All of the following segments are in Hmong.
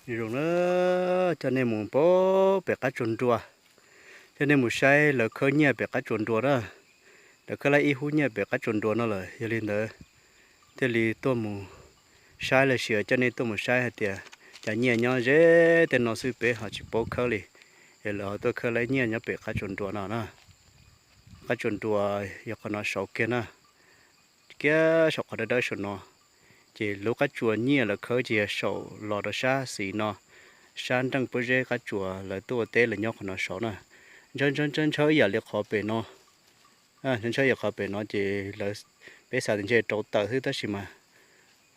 Zoo na, coj nej mus pem qab tsuas nruas, coj nej mus saib lawv khawb nyiaj pem qab tsuas nruas na. Lawv khawb laib ib hub nyiaj pem qab tsuas nruas no lawm, yog li ntawd thiaj li tuaj mus saib los sis coj nej tuaj mus saib hais tias cas nyiaj nyob ze tej no xwb peb ho tsis paub khawb li. Es lawv ho tuaj khawb laib nyiaj nyob pem qab tsuas nruas no na. Qab tsuas nruas yog qhov no saud kiag na, kiag saum qhov dawb dawb saum no. Ces lub qab tsuas nyiaj lawv khawb ces yog saum los rau sab xis no, sab nreej pob zeb qab tsuas lawv tuaj ua teb lawv nyob qhov no saud na. Ntshaw ntshaw ntshaw ntshaw ib yam li qhov pem no, ntshaw ntshaw ib yam qhov pem no ces lawv, peb xav tias ntshe rauv taws xwb tab sis mas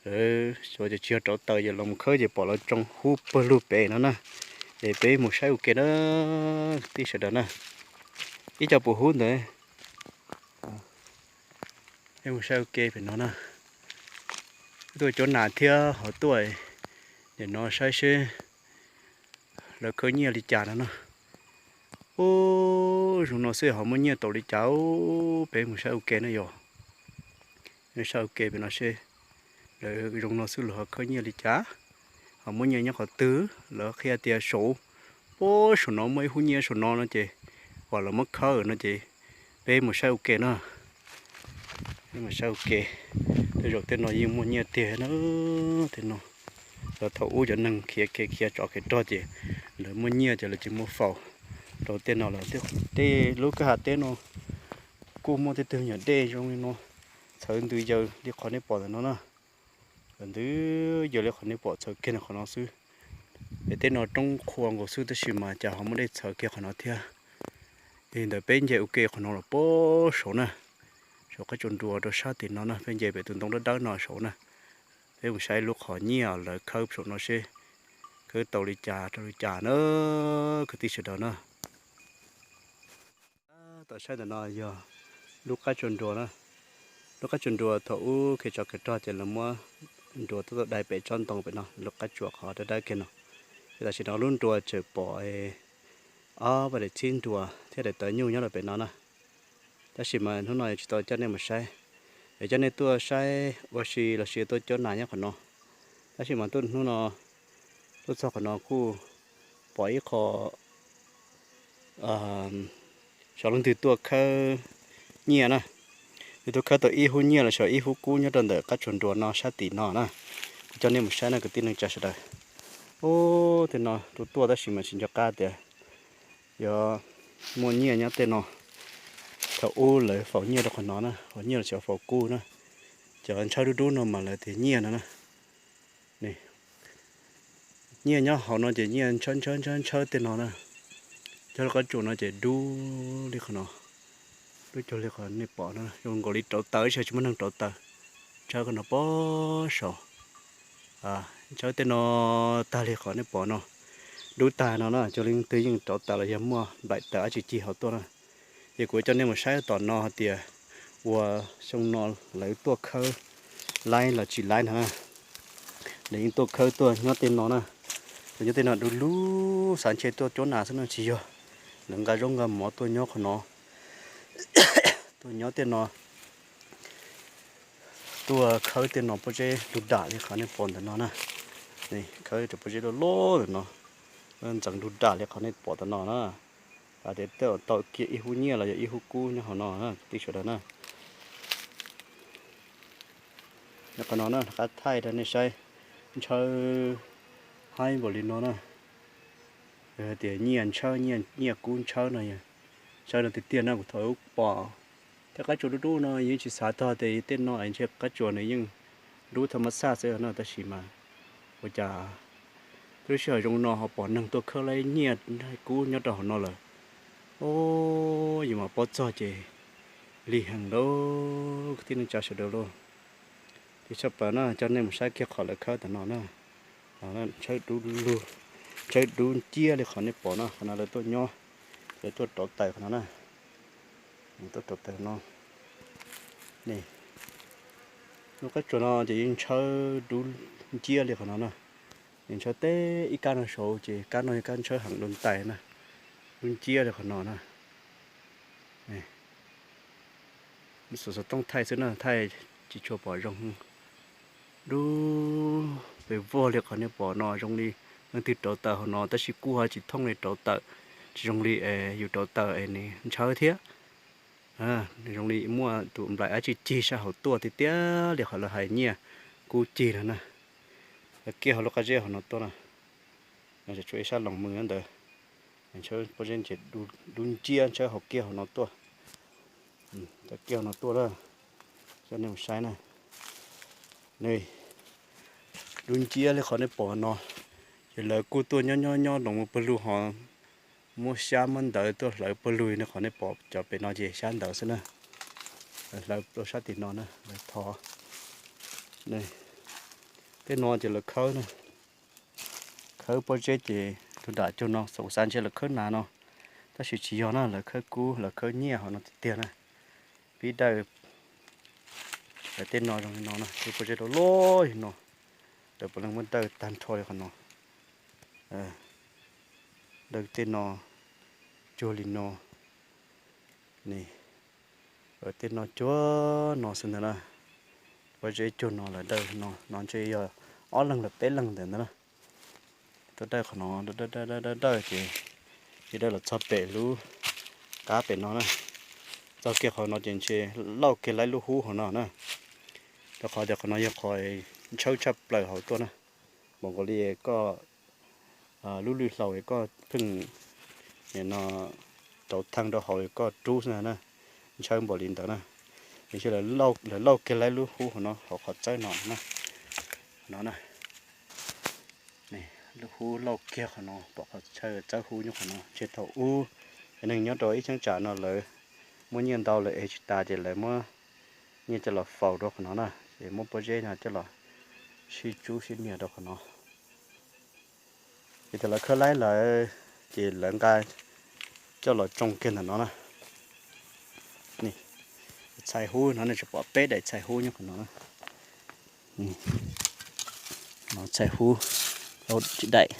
lawv xyov ces tsis yog rauv taws ces los mus khawb ces pom lawv tsoo hub pawg lug pem no na. Es peb mus saib ua ke na, tij sawv daws na. Ib co puas hub ntawd. Peb mus saib ua ke pem no na. Tuaj cuab nas thiab ho tuaj, nim no saib seb lawv khawb nyiaj li cas no na. Ub, zoo no xwb ho muaj nyiaj tau li cas, peb mus saib ua ke na yog. Saib ua ke pem no seb lawv zoo no xwb lawv ho khawb nyiaj li cas, ho muaj nyiaj nyob qhov twg, lawv qhia tias saum, puag saum no muaj ib hub nyiaj saum no no ces uas lawv muab khawb no ces peb mus saib ua ke na. Peb mus saib ua ke, tej zaum tej no yeej muaj nyiaj tiag na. Tej no, lawv thaum ub cov neeg khiav kev khiav tsov kev rog ces lawv muaj nyiaj ces lawv tsis muab faus rau tej no lawm. Tej lub kwj ha teb no kuj muaj tej tug nyuam dej zoo li no, txhawv ntws yaws li qhov nej pom ntawm no na. Ntws yaws li qhov nej pom txhawv kiag qhov no xwb. Es tej no roob qhua nkaus xwb tab sis mas cas ho muaj dej txhawv kiag qhov no thiab. Es ntawm peb nce ua ke qhov no los puag saud na, saum qab tsuas nruas rau sab tim no na, peb nce pem tus ntoo dawb dawb no saud na. Peb mus saib lub qhov nyiaj lawv khawb saum no seb khawb tau li cas rau li cas na, kwv tij sawv daws na. Tom saib ntawm no yog lub qab tsuas nruas na. Lub qab tsuas nruas thaum ub kev tsov kev rog ces lawv muab nruas tuaj tuaj dai pem tsob ntoo pem no, lub qab tsuas qhov dawb dawb kiag no. Ces tam sim no lub nruas tseem pom ob pab daim txhib nruas thiab daim tawv nyuj nyob rau pem no na. Tab sis mas hnub no yuav tsis tau coj nej mus saib, es coj nej tuaj saib ua si los sis tuaj cuab nas nyob qhov no. Tab sis mas tuaj hnub no tuaj txog qhov no kuj pom ib qho xyov leej twg tuaj khawb nyiaj na. Leej twg tuaj khawb tau ib hub nyiaj los sis ib hub kub nyob rau ntawm qab tsuas nruas no sab tim no na. Kuv coj nej mus saib na kwv tij neej tsa sawv daws. Ub, tej no tuaj tuaj tab sis mas tsis nco qab tias yuav muaj nyiaj nyob tej no. Thaum ub lawv faus nyiaj rau qhov no na, faus nyiaj los sis faus kub na. Cov ntshaw dub dub no mas lawv tias nyiaj no na. Nyiaj nyob hauv no ces nyiaj ntshaw ntshaw ntshaw ntshaw tej no na. Cog lub qab tsuas no ces dub li qhov no, dub cuag li qhov nej pom no, zoo nkaus li rauv taws tab sis tsis muaj neeg rauv taws. Ntshaw qhov no puag saud, ntshaw tej no tag li qhov nej pom no, dub tag no na, cuag li leej twg yeej rauv taws los yog muaj nplaim taws dab tsi ci hauv tuaj na. Ces kuv coj nej mus saib tom no hais tias ua xyoo no lawv tuaj khawb laib los tsis laib no na. Lawv yeej tuaj khawb tuaj nyob tej no na. Tuaj nyob tej no du lug, xav ntshe tuaj cuab nas xwb no tsis yog. Lawv nqa zaub nqa mov tuaj nyob qhov no, tuaj nyob tej no, tuaj khawb tej no pob zeb du dam li qhov nej pom ntawm no na. Khawb pob zeb loj loj ntawm no, ntxeev du dam li qhov nej pom ntawm no na. Hais tias tej zaum tau kiag ib hub nyiaj los yog ib hub kub nyob hauv no na kwv tij sawv daws na. Nyob qhov no na, qab thaij rau nej saib, ntshaw haib npaum li no na. Yog hais tias nyiaj ntshaw, nyiaj kub ntshaw no, ntshaw no tiag tiag na, kuv thaum ub pom tej qab tsuas dub dub no yeej tsis xav tog tias tej no es ntshe qab tsuas nws yeej dub thaj mab xaj xwb no, tab sis mas ua cas lub sij hawm zoo no ho pom neeg tuaj khawb laib nyiaj kub nyob rau hauv no lawm. Ub, yus mas paub txog ces lig heev lauj kwv tij neej tsa sawv daws lauj. Ces tshaj plaws na, coj nej mus saib kiag qhov lawv khawb tom no na. Ntshaw dub nciab li qhov nej pom no, qhov no lawv tuaj nyob, lawv tuaj rauv taws qhov no na. Tuaj rauv taws no, lub qab tsuas no ces yeej ntshaw dub nciab li qhov no na. Ntshaw teb ib kab no saud ces kab no yog kab ntshaw heev dua ntais na, dub nciab li qhov no na. Xov xov tooj thaij xwb na, thaij tsis tshua pom zoo. Dub pes vog li qhov nej pom no zoo li Leej twg rauv taws hauv no tab sis kuj ho tsis thooj li rauv taws, tsis zoo li yus rauv taws es nws ntshaw thiab. Nws zoo li muaj tus nplaim dab tsi cig sab hauv tuaj tiag tiag li qhov lawv hais nyiaj kub cig no na. Lawv kiag hauv lub qab zeb hauv no tuaj na, tshuav ib sab loos mws ntawd, ntshaw pob zeb ces dub nciab ntshaw hauv kiag hauv no tuaj. Cov kiag hauv no tuaj na, coj nej mus saib na. Dub nciab li qhov nej pom no, ces lawv kuj tuaj nyob nyob nyob los mus pawg lug ho muab xyab muab ntawv tuaj hlawv pawg lug li qhov nej pom cov pem no ces xyab ntawv xwb na. Lawv hlawv rau sab tim no na, lawv thov. Tej no ces lawv khawb na, khawb pob zeb ces tus dam cuag no, xav ntshe lawv khawb nas no, tab sis tsis yog na, lawv khawb kub lawv khawb nyiaj hauv no tiag tiag na. Pib dawj lawv tej no zoo li no na, tej pob zeb rau loj li no, lawv puav leej muab dawj tag nrho li qhov no. Dawj tej no cuag li no, tej no cuag no xwb ntag na. Pob zeb cuag no lawv dawj no, no ntshe yog ob leeg lawm peb leeg ntawd ntag na. Tuaj dawj qhov no, dawj dawj dawj ces, ces dawj los txog pem lub qab pem no na. Txog kiag qhov no ces ntshe lauj kiag laib lub hub hauv no na. Rau qhov tias qhov no yog qhov ntshawb tshaj plaws hauv tuaj na. Npaum nkaus li koj lub lwj hlau koj pheej no rauv thaj rau hauv koj rub xwb na, ntshawb npaum li ntawd na. Tiam sis lawv lauj kiag laib lub hub hauv no, hauv qhov txawb no na. No na, lub hub lauj kiag qhov no, pom qhov chaw txawb hub nyob qhov no. Ntshe thaum ub cov neeg nyob rau ib cheeb tsam no lawv muaj nyiaj ntau lawm es tsis tas ces lawv muab nyiaj coj los faus rau qhov no na, ces muab pob zeb no coj los sib tsub sib nias rau qhov no. Ces thaum lawv khawb laib lawm ces lawv nqa coj los tsoo kiag ntawm no na. Txhais hub no nej tsis pom peb daim txhais hub nyob qhov no na. Txhais hub tsis daim,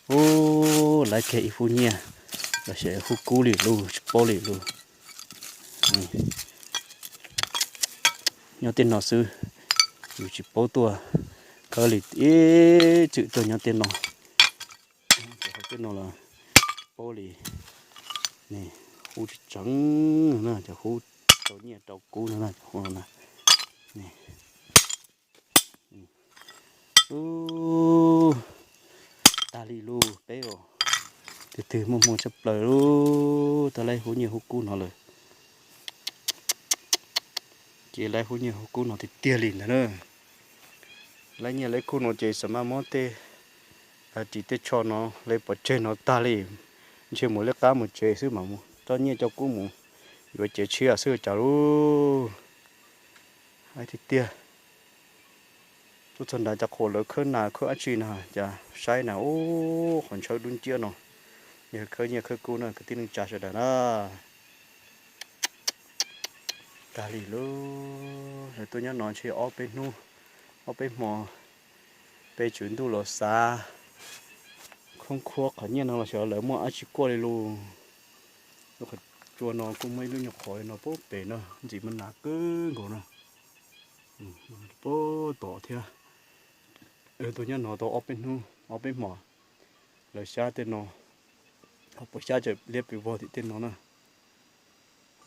ub, laib kiag ib hub nyiaj los sis hub kub li lug tsis paub li lug. Nyob tej no xwb, yus tsis paub tuaj khawb li, ib txwm tuaj nyob tej no. Tej no los paub li, hub tseem tseem na, cov hub rau nyiaj rau kub no na, cov hub no na. Ub, tag li lug peb os. Twg twg muaj hmoo tshaj plaws lug, tau laib hub nyiaj hub kub no lawm. Ces laib hub nyiaj hub kub no tiag tiag li ntag na. Laib nyiaj laib kub no ces xam maj muab tej ris tej tsho no lawv pov tseg no tag li, ntshe mus liab qab mus tsev xwb mas mus coj nyiaj coj kub mus yuav cev tshiab xwb cas lub. Hais tiag tiag, tuaj txog nrad cas qhuas lawv khawb nas khawb dab tsi na, cas saib na, ub, qhov ntshaw dub nciab no, yog khawb nyiaj khawb kub na kwv tij neej tsa sawv daws na. Tag li lub, lawv tuaj nyob no ntshe ob peb hnub, ob peb hmo, peb tswv ntuj los xav khoob khuab qhov nyiaj no los xyov lawv muaj dab tsi kuaj li lug. Lub qhov tsua no kuj muaj ib lub nyuag qhov li no pub pem no ntxim mas hnav kawg nkaus na. Pub tom thiab. Tuaj nyob no tau ob peb hnub ob peb hmo, lawv xyab tej no, ho puas xyab cov liab pes vog tim tej no na.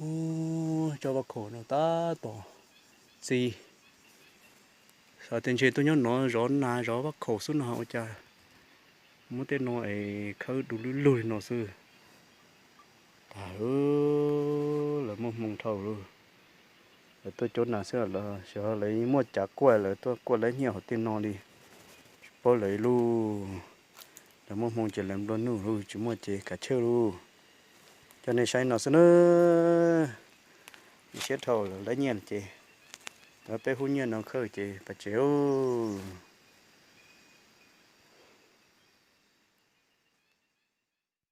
Ub, cov vaj khaum no tab tom txi. Xav tias ntshe tuaj nyob no zov nas zov vaj khaum xwb no ua cas muab tej no es khawb du lug lug li no xwb. Tag, lawv muaj hmoo dhau lawm. Lawv tuaj cuab nas xwb los xyov lawv muaj cav kuaj lawv tuaj kuaj laib nyiaj hauv tej no li. Tsis paub lawv lub, lawv muaj hmoo ces lawv nplua nuj lug, tsis muaj ces kav tsij lug. Coj nej saib no xwb na. Siab dhau lawv laib nyiaj ces, lawv peb hub nyiaj no khawb ces pas tsev ub.